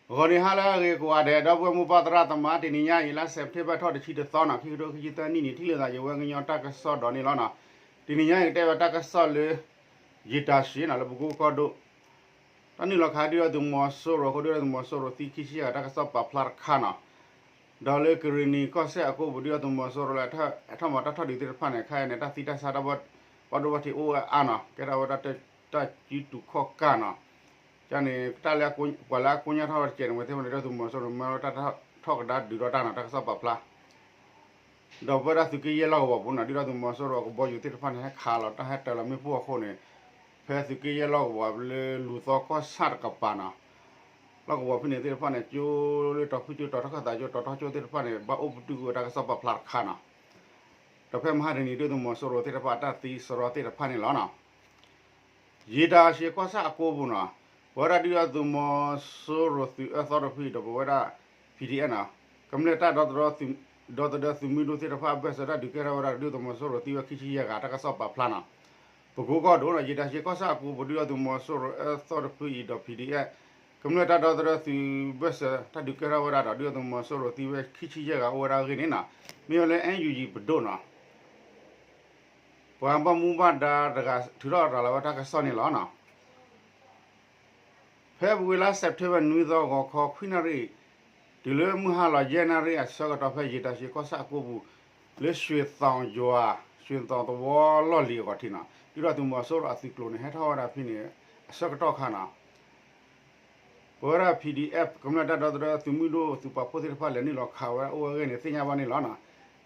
ဂီၤနံၤဟါလၢအဂ့ၤကိးဂၤဒဲး ဒီပုၢ်ဝဲၢ်မိၢ်ပၢ်သရၣ်သမါ တနံၤညါအံၤ လါစဲးပထ့ဘၢၣ်ထီၣ်တဆံတသီနီၤ ခံကထိခံဆံသၢနံၣ်န့ၣ် ထံၣ်လိာ်သးယဝဲကညီတၢ်ကစီၣ်ဒီးန့ၣ်လီၤနီၤ. တနံၤညါအံၤကတဲဝဲတၢ်ကစီၣ်လၢ ယံာ်တၢ်ရှ့နီၤ လၢပကိကီၢ်ဒိၣ် တၢ်နုာ်လီၤခးဒုၣ်ဒါသုးမီၤစိရိၤအဃိ ဒုၣ်ဒါသုးမီၤစိရိၤသံခံဆံယဲၢ်ဂၤ တၢ်ကစီၣ်ပာ်ဖျါတခါနီၤ. ဒီးလၢကရ့ၣ်နံၤကီၢ်စဲၣ်အကိပူၤ ဒုၣ်ဒါသုးမီၤစိရိၤလၢ ဟဲထီၣ်မၤတၢ်ထီၣ်ဒုးသ့ၣ်တဖၣ်န့ၣ် ခဲအံၤန့ၣ် တၢ်သံတၢ်ဆါတၢ်ဘၣ်ဒိဘၣ်ထံးအိၣ်ဝဲအါနီၤ ကဲထီၣ်ဝဲဒၣ်တၢ်စုတူာ်ခီၣ်ကၢ်နီၤ. ကန့ၣ် တၢ်လၢပှၤလၢအကိညါထီၣ်ဝဲတကဲးန့ၣ် ဝဲသ့ၣ်တဖၣ်န့ၣ် ဒုၣ်ဒါသုးမီၤစိရိၤမၢဝဲတၢ်ထီၣ်ကဒါဒုးဒီးတၢ်နီၤ တၢ်ကစီၣ်ပာ်ဖျါ ဒီးပဝဲဒၣ်သုးက့ယဲၢ်လီၢ်ကဝီၤပူၤနီၤ ဒုၣ်ဒါသုးမီၤစိရိၤအကဘီယူၤသ့ၣ်တဖၣ်န့ၣ် ဟဲခးလီၤတၢ်ဟဲတၢၤလီၤမ့ၣ်ပိၢ်အဃိန့ၣ် ဖဲသုးက့ယဲၢ်လီၢ်ကဝီၤလၢလူၤသီကီၢ်ဆၣ်တကပၤနီၤ လီၢ်ကဝီၤဖဲန့ၣ်သ့ၣ်တဖၣ်န့ၣ် ကၠိလၢတီၤဖုၣ်ကၠိ တီၤထီၣ်ခၢၣ်သးကၠိ တီၤထီၣ်ကၠိသ့ၣ်တဖၣ်န့ၣ် ဘၣ်အိၣ်ပတုာ်ကွံာ်ဝဲတၢ်ကစီၣ်ပာ်ဖျါတခါနီၤ. ဒီးဖဲမဟါတနံၤ ဒုၣ်ဒါသုးမီၤစိရိၤသ့ၣ်တဖၣ်အတၢ်သံစရီသ့ၣ်တဖၣ်န့ၣ်လီၤနီၤ. ယံာ်တၢ်ရှ့ကီၢ်ဆၣ်အကိပူၤနီၤ ပဝဲဒၣ်ဒုၣ်ဒါသုးမီၤစိရိၤသုးအၢသီတဖုဒီးပဝဲဒၣ် P D F နီၤ ကမျၢၢ်တၢ်ဒီသဒၢ ဒီသဒၢသုးမုၢ်ဒိၣ်သ့ၣ်တဖၣ်အဘၢၣ်စၢၤတၢ်ဒုးကဲထီၣ်ဝဲဒၣ်ဒီးဒုၣ်ဒါသုးမီၤစိရိၤသံဝဲခံဆံယဲၢ်ဂၤ တၢ်ကစီၣ်ပာ်ဖျါနီၤ. ပကိကီၢ်ဒိၣ်နီၤ ယံာ်တၢ်ရှ့ကီၢ်ဆၣ်အကိပူၤ ဒုၣ်ဒါသုးမီၤစိရိၤအၢသီတဖုအံၤဒီး P D F ကမျၢၢ်တၢ်ဒီသဒၢသုးဘၢၣ်စၢၤတၢ်ဒုးကဲထီၣ်ဝဲဒၣ်ဒီးဒုၣ်ဒါသုးမီၤစိရိၤသံဝဲခံဆံယဲၢ်ဂၤအိၣ်ဝဲဒၣ်အဂ့ၢ်န့ၣ်နီၤ မ့ၢ်ဝဲလၢ N U G ပဒိၣ်နီၤ ပှၤဘၣ်မူဘၣ်ဒါတဂၤထုးထီၣ်ရၤလီၤဝဲတၢ်ကစီၣ်န့ၣ်လီၤနီၤ. ဖဲအပူၤကွံာ်လါ September နွံသီဂီၤခီခွံနၣ်ရံၣ် တုၤလၢမုၢ်ဟါလီၤယဲၢ်နၣ်ရံၣ်အဆၢကတီၢ် ဖဲယံာ်တၢ်ရှ့ကီၢ်ဆၣ်အကိပူၤ လၢ ရွှေသောင်ရွာ ရွှေသောင်သဝီလီၢ်လံၤအဂီၢ်ထံးနီၤ ဒုၣ်ဒါသုးမီၤစိရိၤအသုးကျိၤန့ၣ် ဟဲထီၣ်ဝဲဒၣ်ဖဲန့ၣ် အဆၢကတီၢ်ခါနီၤ ပဝဲဒၣ် P D F ကမျၢၢ်တၢ်ဒီသဒၢသုးမုၢ်ဒိၣ်သုးပာ်ဖှိၣ်သ့ၣ်တဖၣ်လဲၤနုာ်လီၤခးဝဲအိၣ်ဝဲအဂ့ၢ်န့ၣ် သ့ၣ်ညါဘၣ်န့ၣ်လီၤနီၤ.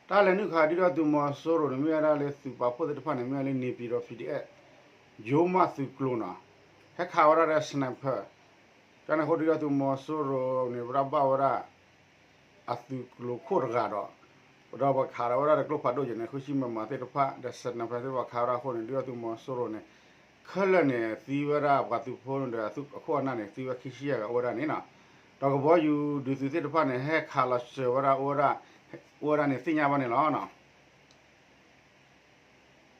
တၢ်လဲၤနုာ်ခးဒုၣ်ဒါသုးမီၤစိရိၤန့ၣ် မ့ၢ်ဝဲဒၣ်လၢသုးပာ်ဖှိၣ်သ့ၣ်တဖၣ်န့ၣ် မ့ၢ်ဝဲလၢ နေပြည်တော် P D F ယိမးသုးကျိၤနီၤ ဟဲခးဝဲဒၣ်ဒီး sniper ကန့ၣ်အဃိ ဒုၣ်ဒါသုးမီၤစိရိၤန့ၣ် ဝဲဒၣ်ဘၣ်ဝဲဒၣ် အသုးကျိၤခိၣ်တဂၤဒီး ဒီးပှၤခးဒီးဝဲဒၣ်ဒီးကျိဖးဒိၣ်ယဲၢ်န့ၣ် ဃုဆံ မမ သ့ၣ်တဖၣ် ဒီး sniper သ့ၣ်တဖၣ်ခးဝဲဒၣ်အဃိန့ၣ် ဒုၣ်ဒါသုးမီၤစိရိၤန့ၣ် ခဲလၢာ်န့ၣ် သံဝဲဒၣ်ပှၤသုးဖိဒီးအခိၣ်အနၢ်န့ၣ် သံဝဲခံဆံယဲၢ်ဂၤအိၣ်ဝဲဒၣ်န့ၣ်နီၤ. ဒီးကဘီယူၤဒုးသုးသ့ၣ်တဖၣ်န့ၣ် ဟဲခးလီၤစၢၤဝဲဒၣ်အိၣ်ဝဲဒၣ် အိၣ်ဝဲဒၣ်န့ၣ် သ့ၣ်ညါဘၣ်န့ၣ်လီၤနီၤ.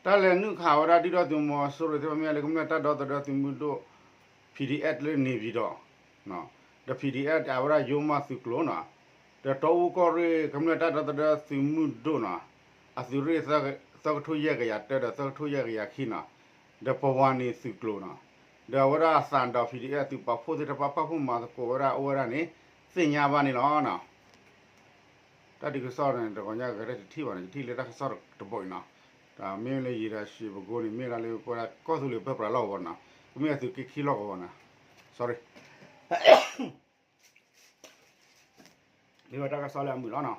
တၢ်လဲၤနုာ်ခးဝဲဒၣ်ဒုၣ်ဒါသုးမီၤစိရိၤသ့ၣ်တဖၣ် မ့ၢ်ဝဲလၢကမျၢၢ်တၢ်ဒီသဒၢသုးမုၢ်ဒိၣ် P D F လၢ နေပြည်တော် ဒီး P D F အဝဲဒၣ်ယိမးသုးကျိၤနီၤ, ဒီးတီအူကီၢ်ရ့ၣ်ကမျၢၢ်တၢ်ဒီသဒၢသုးမုၢ်ဒိၣ်နီၤ, အသုးရ့ၣ်သၢကထိယဲၢ်ကယၤတၢဒီးသၢကထိယဲၢ်ကယၤခံနီၤ, ဒီးပဝါန့ၣ်သုးကျိၤနီၤ, ဒီးအဝဲဒၣ်အသးဒီး P D F သုးပာ်ဖှိၣ်သ့ၣ်တဖၣ် ပာ်ဖှိၣ်မၤသကိးဝဲဒၣ်အိၣ်ဝဲဒၣ်န့ၣ် သ့ၣ်ညါဘၣ်န့ၣ်လီၤ. တၢ်ဒုးကစီၣ်န့ၣ် တဂီၤညါကတထံၣ်ဘၣ်န့ၣ် ကထံၣ်လၢတၢ်ကစီၣ်တဘိအံၤနီၤ, တၢ်မ့ၢ်လၢယံာ်တၢ်ရှ့ပကိန့ၣ် မ့ၢ်ဒၣ်လၢပဝဲဒၣ်ကီၢ်သူလ့ၤပၢပြးလီၢ်ကဝီၤနီၤ, ကမ့ၢ်အသုးက့ခံလီၢ်ကဝီၤနီၤ, sorry မ့ၢ်ဝဲတၢ်ကစီၣ်လၢအမုာ်လီၤနီၤ,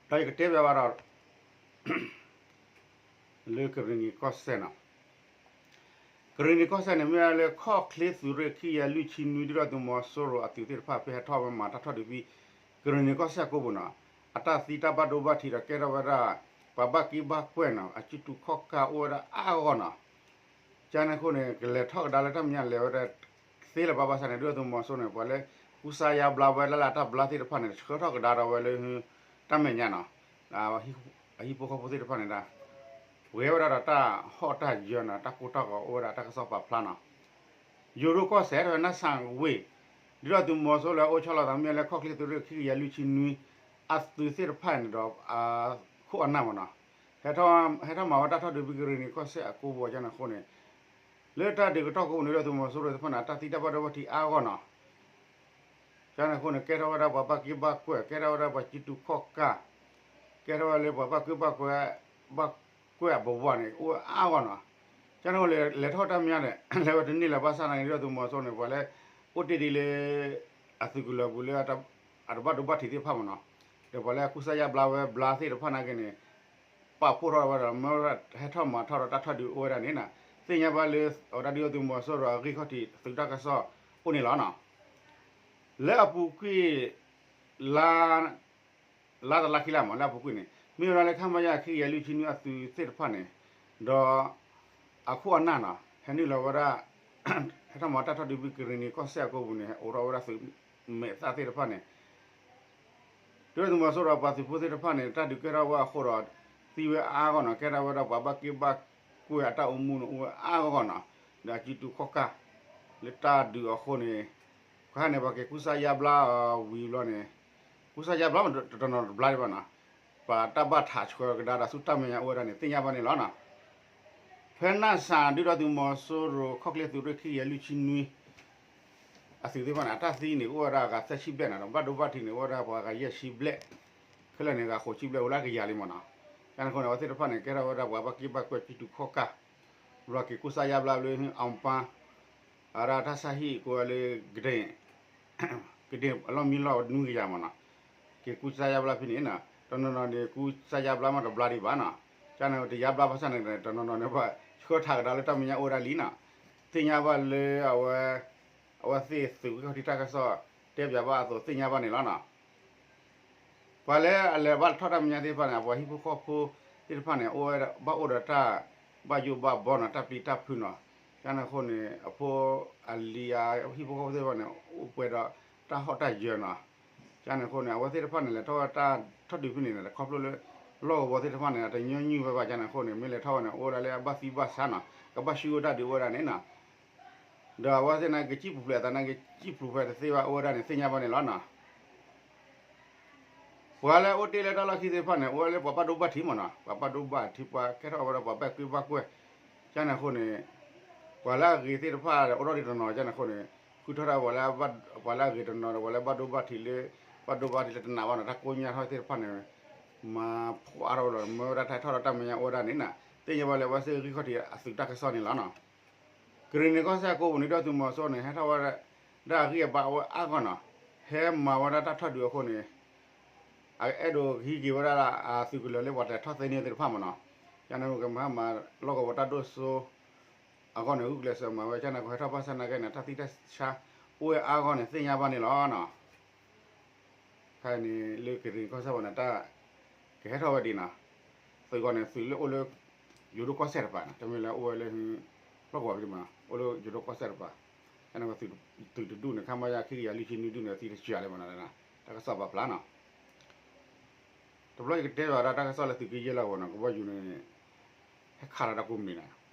ဒီးယကတဲဘၣ်ဘၣ်ဒီး လၢကရ့ၣ်နံၤကီၢ်စဲၣ်နီၤ, ကရ့ၣ်နံၤကီၢ်စဲၣ်န့ၣ် မ့ၢ်ဝဲလၢခီၣ်ချ့သုးရ့ၣ်ခံကယၤလွံၢ်ဆံနွံ ဒုၣ်ဒါသုးမီၤစိရိၤအသုးသ့ၣ်တဖၣ် ဖဲဟဲထီၣ်ဝဲမၤတၢ်ထီၣ်ဒုးဖဲ ကရ့ၣ်နံၤကီၢ်စဲၣ်ကိပူၤနီၤ, အတၢ်သံတၢ်ဘၣ်ဒိဘၣ်ထံးဒီးကဲထီၣ်ဝဲဒၣ် ပှၤဘၣ်က့ဘၣ်ကွဲၢ်နီၤ, အစုတူာ်ခီၣ်ကၢ်အိၣ်ဝဲဒၣ်အါဂီၢ်နီၤ, ကန့ၣ်အဃိန့ၣ် ကလဲၤထီၣ်ကဒါလၢတၢ်မဲာ်ညါလဲၤဝဲဒၣ် သ့လၢၤဘၣ်ဘၣ်ဆၣ်န့ၣ် ဒုၣ်ဒါသုးမီၤစိရိၤန့ၣ် ပှၤလၢ ကူစါယါဘျါဝဲလၢ်လၢ်တၢ်ဘျါသ့ၣ်တဖၣ်န့ၣ် ဆှၢထီၣ်ကဒါဒီးဝဲလၢ တၢ်မဲာ်ညါနီၤ, အဟံၣ်ဖိဃီဖိသ့ၣ်တဖၣ်န့ၣ်ဒၣ် ပှဲၤဝဲဒၣ်ဒီးတၢ်ဟီၣ်တၢ်ယၢၤနီၤ, တၢ်ကိၢ်တၢ်ဂီၤအိၣ်ဝဲဒၣ်တၢ်ကစီၣ်ပာ်ဖျါနီၤ, ယိၤဒိၣ်ကီၢ်စဲၣ် တဝဲနၢ်ဆၣ်ဝ့ၢ် ဒုၣ်ဒါသုးမီၤစိရိၤလၢအအိၣ်ဆီလီၤသးမ့ၢ်လၢခီၣ်ချ့သုးရ့ၣ်ခံကယၤလွံၢ်ဆံနွံ အသုးသ့ၣ်တဖၣ်န့ၣ်ဒီး အခိၣ်အနၢ်မ့ၢ်နီၤ, ဟဲထီၣ်မၤဝဲတၢ်ထီၣ်ဒုးဖဲကရ့ၣ်နံၤကီၢ်စဲၣ်အကိပူၤကန့ၣ်အဃိန့ၣ် လၢတၢ်ဒုးကတီၢ်ကိးပူၤန့ၣ် ဒုၣ်ဒါသုးမီၤစိရိၤသ့ၣ်တဖၣ်န့ၣ် အတၢ်သံတၢ်ဘၣ်ဒိဘၣ်ထံးအါဂီၢ်နီၤ, ကန့ၣ်အဃိန့ၣ် ကဲထီၣ်ဝဲဒၣ်ပှၤဘၣ်က့ဘၣ်ကွဲၢ်, ကဲထီၣ်ဝဲဒၣ်ပှၤစုတူာ်ခီၣ်ကၢ်, ကဲထီၣ်ဝဲလၢပှၤဘၣ်က့ဘၣ်ကွဲၢ်, ဘၣ်ကွဲၢ်အဘဝန့ၣ် အိၣ်ဝဲအါဂီၢ်နီၤ, ကန့ၣ်အဃိလဲၤထီၣ်တၢ်မဲာ်ညါန့ၣ် လဲၤဝဲတန့ၢ်လၢၤဘၣ်ဆၣ်သနာ်က့ ဒုၣ်ဒါသုးမီၤစိရိၤန့ၣ် ပှၤလၢ အိၣ်တ့ၢ်ဒ်လၢ အသုးကလၢၤပူၤလၢ အတဘၣ်ဒိဘၣ်ထံးသ့ၣ်တဖၣ်မ့ၢ်နီၤ, ဒီးပှၤလၢအကူစါယါဘျါဝဲဘျါသ့ၣ်တဖၣ်နာ်က့န့ၣ် ပာ်ဖှိၣ်ထီၣ်ဝဲဒီး မ့ၢ်ဝဲဒၣ်ဟဲထီၣ်မၤထီၣ်ဒီးတၢ်ထီၣ်ဒုးအိၣ်ဝဲဒၣ်န့ၣ်နီၤ, သ့ၣ်ညါဘၣ်လၢ အဝဲဒၣ်ဒုၣ်ဒါသုးမီၤစိရိၤအဂံၢ်ခီၣ်ထံးသုးတၢ်ကစီၣ်အိၣ်န့ၣ်လီၤနီၤ, လၢအပူၤကွံာ် လါ လါတလါခံလါမ့ၢ် လၢအပူၤကွံာ်န့ၣ် မ့ၢ်ဝဲဒၣ်လၢ ခမရ ခံကယၤလွံၢ်ဆံနွံအသုးသ့ၣ်တဖၣ်န့ၣ် ဒီး အခိၣ်အနၢ်နီၤ ဟဲနုာ်လီၤဝဲဒၣ် ဟဲထီၣ်မၤတၢ်ထီၣ်ဒုးဖဲကရ့ၣ်နံၤကီၢ်စဲၣ်အကိပူၤန့ၣ် အိးထီၣ်ဝဲဒၣ်သုးမဲာ်သၣ်သ့ၣ်တဖၣ်န့ၣ် ဒုၣ်ဒါသုးမီၤစိရိၤပှၤသုးဖိသ့ၣ်တဖၣ်န့ၣ် တၢ်ဒုးကဲထီၣ်ဝဲအဃိဒီး သံဝဲအါဂီၢ်နီၤ, ကဲထီၣ်ဝဲဒၣ်ပှၤဘၣ်က့ဘၣ်ကွဲၢ်အတၢ်အိၣ်မူန့ၣ် အိၣ်ဝဲအါဂီၢ်နီၤ, ဒီးအစုတူာ်ခီၣ်ကၢ် လၢတၢ်ဒုးအဃိန့ၣ် ခါန့ၣ် ပှၤက့ၤကူစါယါဘျါအီၤဝံၤဘျီန့ၣ်, ကူစါယါဘျါမးတနီၤတဘျါဒံးဘၣ်နီၤ, ပှၤတၢ်ဘၣ်ထးဆှၢကဒါဒီးဆူတၢ်မဲာ်ညါအိၣ်ဝဲဒၣ်န့ၣ် သ့ၣ်ညါဘၣ်န့ၣ်လီၤနီၤ. ဖဲနၢ်စၢ်ဒုၣ်ဒါသုးမီၤစိရိၤ ခီၣ်ချ့သုးရ့ၣ်ခံကယၤလွံၢ်ဆံနွံ အသုးသ့ၣ်တဖၣ်န့ၣ် အတၢ်သံန့ၣ် ကအိၣ်ဝဲဒၣ်ဂၤသၢဆံဘျဲၣ်နီၤ, ဒီးဘၣ်ဒိဘၣ်ထံးန့ၣ် အိၣ်ဝဲဒၣ်ပှၤဂၤယဲၢ်ဆံဘျဲၣ်, ခဲလၢာ်န့ၣ် ဂၤဃိးဆံဘျဲၣ် အိၣ်လၢကယၤလံမးနီၤ. ကန့ၣ်အဃိန့ၣ် အဝဲသ့ၣ်တဖၣ်န့ၣ် ကဲထီၣ်ဝဲဒၣ်ပှၤဘၣ်က့ဘၣ်ကွဲ ကံၢ်တူာ်ခီၣ်ကၢ်, ဘျီက့ၤကူစါယါဘျါလၢ အောင်ပန်း, အဝဲဒၣ်တၢ်ဆါဟံၣ်ကိးဝဲလၢ ကဒ့ၣ် ကဒ့ၣ်အလီၢ်မံလီၢ်နွံကယၤမးနီၤ, က့ၤကူစါယါဘျါဖဲန့ၣ်နီၤ, တနီၤနီၤန့ၣ် ကူစါယါဘျါမးတဘျါဒံးဘၣ်နီၤ, ကန့ၣ်တယါဘျါဘၣ်ဆၣ်န့ၣ် တနီၤနီၤန့ၣ် ဘၣ်ဆှၢထးကဒါလၢတၢ်မဲာ်ညါအိၣ်ဝဲဒၣ်လံနီၤ, သ့ၣ်ညါဘၣ်လၢအဝဲ, အဝဲသ့ၣ်သုးက့ၢ်ခီၣ်ထံးတၢ်ကစီၣ် တဲပၠးဘၣ်အသိးသ့ၣ်ညါဘၣ်န့ၣ်လီၤနီၤ. ပှၤလၢအလဲၤဘၣ်ထီၣ်တၢ်မဲာ်ညါသ့ၣ်တဖၣ်န့ၣ် အပှၤဟံၣ်ဖိဃီဖိသ့ၣ်တဖၣ်န့ၣ် အိၣ်ဝဲဘၣ်အိၣ်ဒီးတၢ်ဘၣ်ယိၣ်ဘၣ်ဘီနီၤ, တၢ်ပျံၤတၢ်ဖုးနီၤ, ကန့ၣ်အဃိန့ၣ် အဖိအလံၤအ ဟံၣ်ဖိဃီဖိသ့ၣ်တဖၣ်န့ၣ် အိၣ်ပှဲၤဒီးတၢ်ဟီၣ်တၢ်ယၢၤနီၤ, ကန့ၣ်အဃိန့ၣ် အဝဲသ့ၣ်တဖၣ်န့ၣ် လဲၤထီၣ်ဝဲတၢ်ထီၣ်ဒုးဖဲန့ၣ်န့ၣ် ခီဖျိလၢ လီၢ်ကဝီၤသ့ၣ်တဖၣ်န့ၣ် အတညီနုၢ်ဝဲဘၣ် ကန့ၣ်အဃိန့ၣ် မ့ၢ်လဲၤထီၣ်ဝဲန့ၣ် အိၣ်ဝဲဒၣ်လၢအဘၣ်သံဘၣ်ဆါနီၤ, ကဘၣ်ဆူၣ်ဝဲတၢ်ဒုးအိၣ်ဝဲဒၣ်န့ၣ်နီၤ, ဒီးအဝဲသ့ၣ်န့ၣ် ကစံၣ်ပူၤဖျဲးအသးန့ၣ် ကစံၣ်ပူၤဖျဲးတသ့ဘၣ်အိၣ်ဝဲဒၣ်န့ၣ် သ့ၣ်ညါဘၣ်န့ၣ်လီၤနီၤ. ပှၤလၢအအိၣ်တ့ၢ်လၢတၢ်လီၢ်ခံသ့ၣ်တဖၣ်န့ၣ် အိၣ်ဝဲလၢပှၤဘၣ်ဒိဘၣ်ထံးမးနီၤ, ပှၤဘၣ်ဒိဘၣ်ထံး ပှၤကဲထီၣ်ဝဲဒီးပှၤဘၣ်က့ဘၣ်ကွဲ, ကန့ၣ်အဃိန့ၣ် ပှၤလၢအဂ့ၤသ့ၣ်တဖၣ်အိၣ်ထီၣ်ဒံးတနီၤ ကန့ၣ်အဃိန့ၣ် ဃုထၢထီၣ် ပှၤလၢအဂ့ၤတနီၤဒီး ပှၤလၢဘၣ်ဒိဘၣ်ထံးလၢ ဘၣ်ဒိဘၣ်ထံးလၢတနာ်ဘၣ်နီၤ တၢ်ကိညၢ်ထီၣ်သ့ၣ်တဖၣ်န့ၣ် မၤဖှီၣ်အါထီၣ်ဝဲဒီး မၢဝဲဒၣ်တၢ်ဟဲထီၣ်ဒီးတၢ်မဲာ်ညါအိၣ်ဝဲဒၣ်န့ၣ်နီၤ, သ့ၣ်ညါဘၣ်လၢအဝဲသ့ၣ်ဂံၢ်ခီၣ်ထံးအသုးတၢ်ကစီၣ်န့ၣ်လီၤနီၤ. ကရ့ၣ်နံၣ်ကီၢ်စဲၣ်ကိးပူၤန့ၣ် ဒုၣ်ဒါသုးမီၤစိရိၤန့ၣ် ဟဲထီၣ်ဝဲဒၣ်အဂံၢ်အဘါဝဲအါဂီၢ်နီၤ, ဟဲမၤဝဲဒၣ်တၢ်ထီၣ်ဒုးအဃိန့ၣ် အအဲၣ်ဒိးကဟံးက့ၤဝဲဒၣ်အသုးကလၢၤလၢပှၤတလဲၤထီၣ်သ့န့ၢ်သ့ၣ်တဖၣ်မးနီၤ, ကန့ၣ်ကမၤဟဲမၤလီၢ်ကဝီၤတၢ်ဒိၣ်စိအဂီၢ်န့ၣ် ဂုာ်ကျဲးစၢးမၤဝဲ ကန့ၣ်ကဟဲထီၣ်ဘၣ်ဆၣ်နာ်က့န့ၣ် တၢ်သံတၢ်ဆါအိၣ်ဝဲအါဂီၢ်န့ၣ် သ့ၣ်ညါဘၣ်န့ၣ်လီၤနီၤ. ခဲအံၤန့ၣ် လၢကရ့ၣ်နံၣ်ကီၢ်စဲၣ်ပူၤန့ၣ် တၢ်ကဟဲထီၣ်ဝဲဒ်နီၤ, သုးဂီၢ်န့ၣ် သုးလၢအိၣ်လၢ ယိၤဒိၣ်ကီၢ်စဲၣ်တပၤန့ၣ် တမ့ၢ်လၢအိၣ်ဝဲလၢ လီၢ်ကဝီၤဖဲန့ၣ်မးနီၤ အိၣ်လၢယိၤဒိၣ်ကီၢ်စဲၣ်တပၤ, ကန့ၣ်သုးတဒူၣ်န့ၣ် ခမရ ခံကယၤလွံၢ်ဆံနွံဒူၣ်န့ၣ် သံတစှၤလံမးနီၤ, တၢ်ကစီၣ်ပာ်ဖျါနီၤ. တဘျီယကတဲဘၣ်ဒၣ်တၢ်ကစီၣ်လၢသုးက့ယဲၢ်လီၢ်ကဝီၤနီၤ ကဘီယူၤန့ၣ် ဟဲခးလီၤတၢ်ကိးမုၢ်နံၤနီၤ,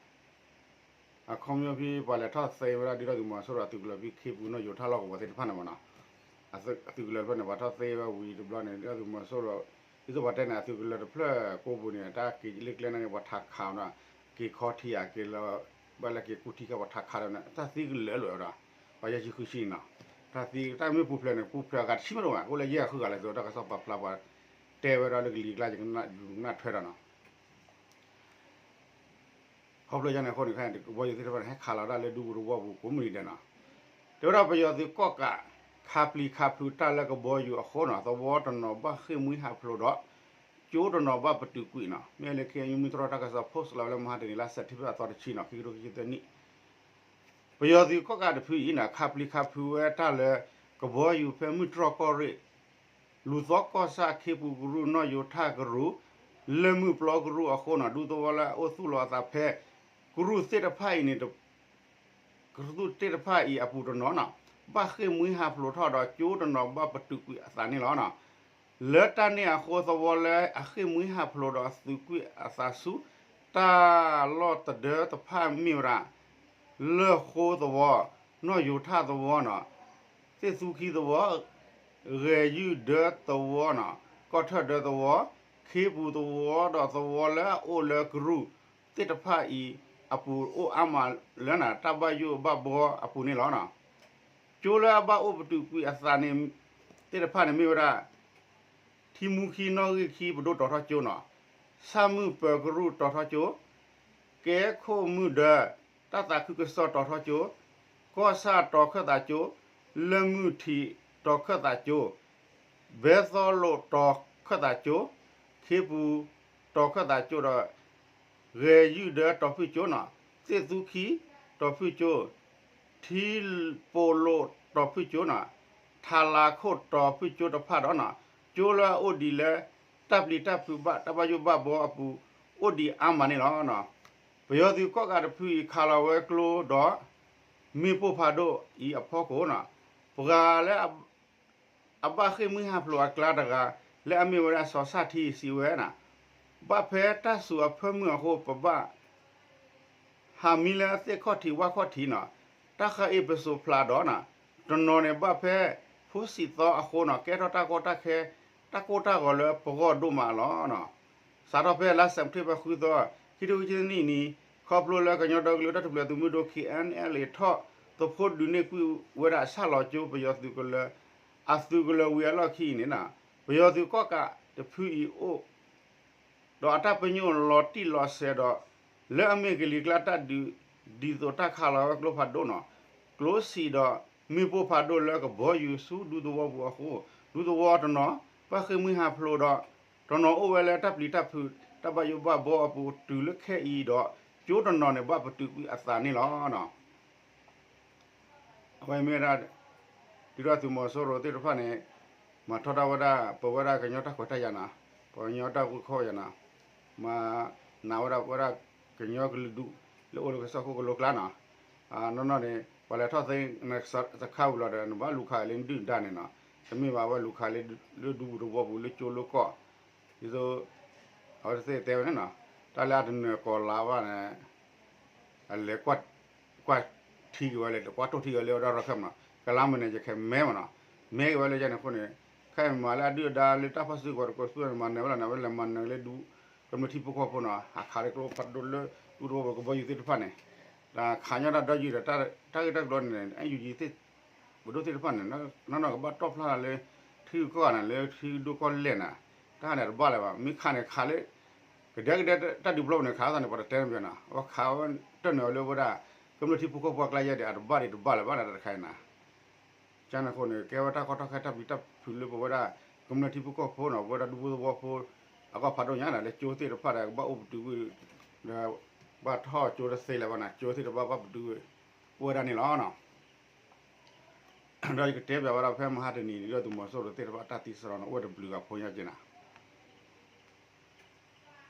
အခီပညီဖဲပှၤလဲၤထီၣ်သ့ဝဲဒၣ်ဒုၣ်ဒါသုးမီၤစိရိၤအသုးကလၢၤဖဲ ခ့ပူၤနီၢ်ယိၤထၣ်လီၢ်ကဝီၤသ့ၣ်တဖၣ်န့ၣ်မးနီၤ, အသုးကလၢၤတဖျၢၣ်န့ၣ် ပှၤထီၣ်သ့ဝဲဝံၤတဘျီန့ၣ် ဒုၣ်ဒါသုးမီၤစိရိၤ ဒ်သိးပှၤတဲန့ၣ် အသုးကလၢၤတဖျၢၣ်ကိးပူၤန့ၣ် တၢ်က့ၤလ့ကျဲန့ၣ် ပှၤထးခးအီၤနီၤ, က့ၤခီထံဧါ က့ၤလီၤ ဘၣ်လၢက့ၤကူထံခါ ပှၤထးခးဒီးန့ၣ် တၢ်သံကလၢာ်လၢာ်ဝဲဒီး ပှၤယဲၢ်ဆံဃုဆံနီၤ, တၢ်သံတၢ်မ့ၢ်ပူၤဖျဲးန့ၣ် ပူၤဖျဲးအဂၤတဆံမးတအိၣ်ဘၣ် အိၣ်လၢယဲၢ်ဂၤဃုဂၤလၢသုး တၢ်ကစီၣ်ပာ်ဖျါပှၤ တဲဝဲဒၣ်လၢကလံၤကျါ ယကနၣ်ထွဲဒီးနီၤ. ခီဖျိယန့ၣ်အဃိန့ၣ် ခဲအံၤ ကဘီယူၤသ့ၣ်တဖၣ်န့ၣ် ဟဲခးလီၤဒၣ်လၢဒူပူၤသဝီပူၤကိးမုၢ်နံၤဒဲးနီၤ, တဲဝဲဒၣ်ပယီၤသုးကီၣ်ကး ခးပျံၤခးဖုးတၢ်လၢကဘီယူၤအဃိနီၤ သဝီတနီၤဘၣ်ဃ့ၢ်မှံဟးဖျိးဒီး ကၠိတနီၤဘၣ်ပတုာ်ကွံာ်နီၤ, မ့ၢ်လၢ ခ့ၣ်အဲၣ်ယူၣ် မုၢ်တြီၢ်တၢ်ကစီၣ် post လီၤဝဲလၢမဟါတနံၤလါ September အသီတဆံနီၤ ခံကထိခံဆံသၢနံၣ် ပယီၤသုးကီၣ်ကးတဖုအံၤန့ၣ် ခးပျံၤခးဖုးဝဲတၢ်လၢ ကဘီယူၤဖဲမုၢ်တြီၢ်ကီၢ်ရ့ၣ် လူၤသီကီၢ်ဆၣ် ခ့ပူၤကရူၢ် နီၢ်ယိၤထၣ်ကရူၢ် လၢၢ်မုၢ်ပျီကရူၢ်အဃိနီၤ ဒူသဝီလၢအအိၣ်သူၣ်လီၤအသးဖဲ ကရူၢ်သ့ၣ်တဖၣ်အံၤန့ၣ် ကရူၢ်သ့ၣ်တဖၣ်အံၤအပူၤတနီၤနီၤ ဘၣ်ဃ့ၢ်မှံဟးဖျိးထီၣ်ဒီးကၠိတနီၤဘၣ်ပတုာ်ကွံာ်အသးန့ၣ်လီၤ. လၢတၢ်န့ၣ်အဃိသဝီလၢအဃ့ၢ်မှံဟးဖျိးဒီးသုးကွံာ်အသးဆူ တၢ်လီၢ်တဒၢတဖၣ်မ့ၢ်ဝဲဒၣ် လၢၢ်ဃိသဝီ, နီၢ်ယိၤထၣ်သဝီနီၤ, သ့ၣ်သူခံသဝီ, ဂဲၤယုၢ်ဒၢသဝီနီၤ, ကီၢ်ထၢၣ်ဒၢသဝီ, ခ့ပူၤသဝီဒီးသဝီလၢအအိၣ်လၢကရူၢ်သ့ၣ်တဖၣ်အံၤအပူၤအိၣ်အါမးလၢနၤ တၢ်ဘၣ်ယိၣ်ဘၣ်ဘီအပူၤန့ၣ်လီၤ. ကၠိလၢအဘၣ်အိၣ်ပတုာ်ကွံာ်အသးန့ၣ် သ့ၣ်တဖၣ်န့ၣ်မ့ၢ်ဝဲဒၣ် ထံမူခံနီၣ်ဂံၢ်ခံပဒိၣ်တီၤထီကၠိနီၤ, ဆၣ်မုၢ်ပၢၤကရူၢ်တီၤထီကၠိ, ကဲခိၣ်မုၢ်ဒၢ တၢ်သးခုကစီၣ်တီၤထီကၠိ, ကီၢ်ဆၣ်တီၤခၢၣ်သးကၠိ, လၢၢ်မုၢ်ထံးတီၤခၢၣ်သးကၠိ, ဘဲသီလိာ်တီၤခၢၣ်သးကၠိ, ခ့ပူၤတီၤခၢၣ်သးကၠိဒီး ဂဲၤယုၢ်ဒၢတီၤဖုၣ်ကၠိနီၤ, သ့ၣ်သူခံတီၤဖုၣ်ကၠိ, ထံပိာ်လိာ်တီၤဖုၣ်ကၠိနီၤ, ထးလးခိၣ်တီၤဖုၣ်ကၠိတဖၣ်ဒီးနီၤ, ကၠိလၢအအိၣ်ဒံးလၢ တၢ်ပျံၤတၢ်ဖုးဘၣ် တၢ်ဘၣ်ယိၣ်ဘၣ်ဘီအပူၤ အိၣ်ဒံးအါမးန့ၣ်လီၤ. ပယီၤသုးကီၣ်ကးတဖုအံၤ ခးလီၤဝဲကျိဒီး မ့ၣ်ပိၢ်ဖးဒိၣ်အံၤအဖီခိၣ်နီၤ, ပှၤလၢ အဘၣ်ဃ့ၢ်မှံဟးဖျိးအကျါတဂၤ လၢအမ့ၢ်ဝဲဒၣ်စီၤဆၣ်ထံစံးဝဲနီၤ, ဘၣ်ဖဲတၢ်စူၤအဖၢမုၢ်အဃိ ပဘၣ် ဟးမံလၢသ့ၣ်ခီၣ်ထံးဝၣ်ခီၣ်ထံးနီၤ, တၢ်ဃၢအ့ၣ်ပစိာ်ဖျးဒီးနီၤ, တနီၤန့ၣ်ဘၣ်ဖဲ ဖိစံးသီအဃိနီၤ ကဲထီၣ်တၢ်ကီတၢ်ခဲ တၢ်ကိၢ်တၢ်ဂီၤလၢပဂီၢ်ဒိၣ်မးလီၤ. စးထီၣ်ဖဲလါစဲးပထ့ဘၢၣ်ဃုသီ ခံထိခံဆံနံၣ်နံၤ ခီဖျိလၢကညီဒီကလုာ်တၢ်ထူၣ်ဖျဲးသုးမုၢ်ဒိၣ် ခ့ၣ်အဲၣ်အဲၣ်လ့ၣ် ထီၣ်သဖှိဒုးန့ၢ်ကွံာ်ဝဲဒၣ်ဆၣ်လီၤကၠိပယီၤသုးကလၢၤ အသုးကလၢၤဝံၤအလီၢ်ခံအံၤန့ၣ် ပယီၤသုးကီၣ်ကးတဖုအံၤအိၣ် ဒီးအတၢ်ပညိၣ်လီၤတံၢ်လီၤဆဲးဒီး လၢအမ့ၢ်ကလံၤကျါတၢ်ဒုး ဒ်သိးတၢ်ခးလီၤဝဲကျိဖးဒိၣ်နီၤ, ကျိဆံးဒီး မ့ၣ်ပိၢ်ဖးဒိၣ်လၢကဘီယူၤဆူဒူသဝီပူၤအဃိ, ဒူသဝီတနီၤ ဘၣ်ဃ့ၢ်မှံဟးဖျိးဒီး တနီၤအိၣ်ဝဲလၢတၢ်ပျံၤတၢ်ဖုး တၢ်ဘၣ်ယိၣ်ဘၣ်ဘီအပူၤတုၤလၢခဲအံၤဒီး ကၠိတနီၤန့ၣ် ဘၣ်ပတုာ်ကွံာ်အသးန့ၣ်လီၤ. အဝဲမ့ၢ်ဝဲဒၣ် ဒုၣ်ဒါသုးမီၤစိရိၤသ့ၣ်တဖၣ်န့ၣ် မၤထီဒါဝဲဒၣ် ပဝဲဒၣ်ကညီတၢ်ခွဲးတၢ်ယာ်နီၤ, ပှၤကညီတၢ်ဂုၤခီၣ်ယၤနီၤ, မၤနးဝဲဒၣ် ပဝဲဒၣ်ကညီကလုာ်ဒူၣ် လၢအိၣ်လၢကစၢၢ်ခိၣ်ကလိကျါနီၤ, နီၢ်နီၢ်န့ၣ် ပှၤလဲၤထီၣ်သ့နစခါဝံၤလီၤဒီး နဘၣ်လူၤခးလၢနဒုၣ်နဒါန့ၣ်နီၤ, တမ့ၢ်ဘၣ်ဝဲလူၤခးလၢဒူပူၤသဝီပူၤလၢကၠိလၢကီၢ် ဒ်သိး အဝဲသ့ၣ်တဲဝဲန့ၣ်နီၤ, တၢ်လၢအတနၢၤကီၤလါဘၣ်န့ၣ် အလဲၤ ကွၢ်ထံက့ၤဝဲလၢ ကွၢ်တိၢ်ထံက့ၤဝဲလၢဝဲဒၣ်ရခၢၣ်မးနီၤ, ကလါမ့ၢ်န့ၣ် ယခဲမဲမးနီၤ, မဲက့ၤဝဲလၢယဲန့ၣ်အဃိန့ၣ် ခဲအံၤမၤလၢအဒုၣ်အဒါလၢတၢ်ဖီၣ်စုကဝဲၤတကိးဆူန့ၣ် မၤနၢၤဝဲလီၤန့ၣ် ဝဲလဲၤမၤနၢၤလၢဒူ ကမျၢၢ်ထံဖိကီၢ်ဖိနီၤ, ဟးခးလၢကျိဖးဒိၣ်လၢ ဒူသဝီပူၤကဘီယူၤသ့ၣ်တဖၣ်န့ၣ်, ဒီးခးညီတၢ်ဒီယုၢ်ဒီး တၢ်ဂ့ၢ်တၢ်ကျိၤန့ၣ် အယူၢ်ယံၤသ့ၣ် ပဒိၣ်သ့ၣ်တဖၣ်န့ၣ် နီၢ်နီၢ်ကဘၣ်တီၢ်ဖျါလၢ ထံဂုၤကီၢ်ဂၤန့ၣ် လၢထံဒိၣ်ကီၢ်လဲၢ်န့ၣ်, တၢ်န့ၣ်တဘၣ်လၢၤဘၣ်, မ့ၢ်ခးန့ၣ်ခးလၢ ကဒဲကဒဲတၢ်ဒုးပျီပူၤန့ၣ် ခးအသးန့ၣ် ပှၤတတဲမ့ၢ်နီၤ, အဝဲခးဝဲတၢ်နၢၤဝဲလၢဝဲဒၣ် ကမျၢၢ်ထံဖိကီၢ်ဖိအကျါယဲၢ်ဒီး အတဘၣ်ဒံးတဘၣ်လၢၤဘၣ်န့ၣ် တၢ်တခါအံၤနီၤ ကန့ၣ်အဃိန့ၣ် ကဲဝဲတၢ်ကီတၢ်ခဲတၢ်ပျံၤတၢ်ဖုးလၢပဝဲဒၣ် ကမျၢၢ်ထံဖိကီၢ်ဖိနီၤ, ပဝဲဒၣ်ဒူဖိသဝီဖိ အဂီၢ်ဖးဒိၣ်ညါဒီး လၢကၠိသ့ၣ်တဖၣ်ဒီး ကဘၣ်အိၣ်ပတုာ်ကွံာ် ဒီး ဘၣ်ထီၣ်ကၠိတသ့လၢၤဘၣ်နီၤ, ကၠိသ့ၣ်တဖၣ်ဘၣ်ပတုာ်ကွံာ် အိၣ်ဝဲဒၣ်န့ၣ်လီၤ. ဒီးယကတဲဘၣ်ဝဲဒၣ်ဖဲမဟါတနံၤ ဒုၣ်ဒါသုးမီၤစိရိၤသ့ၣ်တဖၣ်တၢ်သံစရီန့ၣ် အိၣ်ဝဲတဘျုးဂၤဖိညါက့ၤနီၤ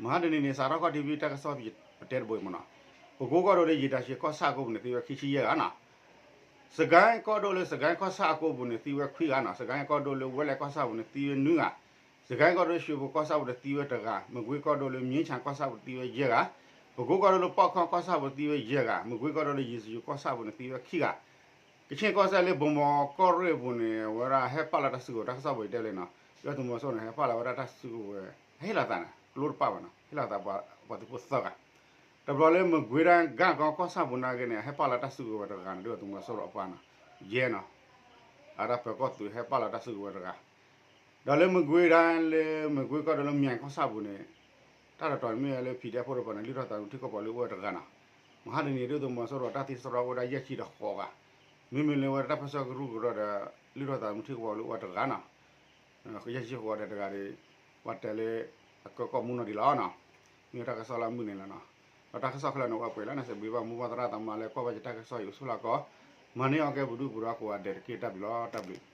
မဟါတနံၤန့ၣ် စးထီၣ်ခီၣ်ထံးဖဲတၢ်ကစီၣ် ပတဲတဘိအံၤမ့ၢ်နီၤ, ပကိကီၢ်ဒိၣ်လၢယံာ်တၢ်ဆံးကီၢ်ဆၣ်အကိပူၤန့ၣ် သံဝဲခံဆံယဲၢ်ဂၤနီၤ, စကဲကီၢ်ဒိၣ်လၢစကဲကီၢ်ဆၣ်အကိပူၤန့ၣ် သံဝဲခွံဂၤနီၤ, စကဲကီၢ်ဒိၣ်လၢဝဲလဲၣ်ကီၢ်ဆၣ်ပူၤန့ၣ် သံဝဲနွံဂၤ, စကဲကီၢ်ဒိၣ်လၢရွှ့ၣ်ဖိကီၢ်ဆၣ်ပူၤန့ၣ် သံဝဲတဂၤ, မကွ့ကီၢ်ဒိၣ်လၢမၠ့ဆၣ်ကီၢ်ဆၣ်ပူၤသံဝဲယဲၢ်ဂၤ, ပကိကီၢ်ဒိၣ်လၢပီၣ်ခီကီၢ်ဆၣ်ပူၤသံဝဲယဲၢ်ဂၤ, မကွ့ကီၢ်ဒိၣ်လၢယံၤစယူၤကီၢ်ဆၣ်ပူၤန့ၣ် သံဝဲခံဂၤ ကခ့ၣ်ကီၢ်စဲၣ်လၢဘိၣ်မီၢ်ကီၢ်ရ့ၣ်အပူၤန့ၣ် အဝဲဒၣ်ဟဲပာ်လီၤတၢ်စုကဝဲၤ တၢ်ကစီၣ်ပူၤတဲလံနီၤ, ဒုၣ်ဒါသုးမီၤစိရိၤန့ၣ် ဟဲပာ်လီၤဝဲဒၣ်တၢ်စုကဝဲၤ ဟဲလီၤသးန့ၣ် ကျိတပာ်ဘၣ်နီၤ, ဟဲလီၤသးပှၤသုးဖိသၢဂၤ, တဘျီလၢမကွ့ဒၣ်ဂၣ်ကီၢ်ဆၣ်ပူၤနာ်က့န့ၣ် ဟဲပာ်လီၤတၢ်စုကဝဲၤတဂၤန့ၣ် ဒုၣ်ဒါသုးမီၤစိရိၤအပှၤနီၤ, ယဲနီၤ, အတၢ်ပၢၤကီၢ်သုးဟဲပာ်လီၤတၢ်စုကဝဲၤတဂၤ ဒီးလၢမကွ့ဒၣ်လၢ မကွ့ကီၢ်ဒိၣ်လၢမၠဲၣ်ကီၢ်ဆၣ်ပူၤန့ၣ် တၢ်တတီၤန့ၣ်မ့ၢ်ဝဲလၢ PDF ဖိတပၤန့ၣ် လုၢ်ထီၣ်သးသမူထံကီၢ်ပှၤလၢအိၣ်ဝဲတဂၤနီၤ, မဟါတနံၤဒုၣ်ဒါသုးမီၤစိရိၤတၢ်သံစရီအိၣ်ဝဲဒၣ်ယဲၢ်ဆံဒီးဃိးဂၤ, မ့မ့ၢ်လၢဝဲတၢ်ပၢဆှၢကရူၢ်ကရၢဒီး လုၢ်ထီၣ်သးသမူထံကီၢ်ပှၤလၢအိၣ်ဝဲတဂၤနီၤ, ယဲၢ်ဆံဃိးဂၤဒီးတဂၤဒီး ပှၤတဲလၢ အကၢကီၢ်မူနီၤဒံးလီၤနီၤ, မ့ၢ်ဝဲတၢ်ကစီၣ်လၢအမုၢ်န့ၣ်လီၤနီၤ, ဒီးတၢ်ကစီၣ်ခဲလၢာ်န့ၣ် အိၣ်ဝဲပှဲၤလီၤန့ၣ် စံးဘျုးဘၣ်မိၢ်ပၢ်သရၣ်သမါလၢကွၢ်ဘၣ်ယတၢ်ကစီၣ်အံၤအိၣ်ဆူၣ်လီၤကီး, မၤန့ၢ်အီၣ်ကဲပဒုၣ်ပဒီကိးဂၤဒဲးတက့ၢ် တၢ်ဘျုးလီၤ တၢ်ဘျုး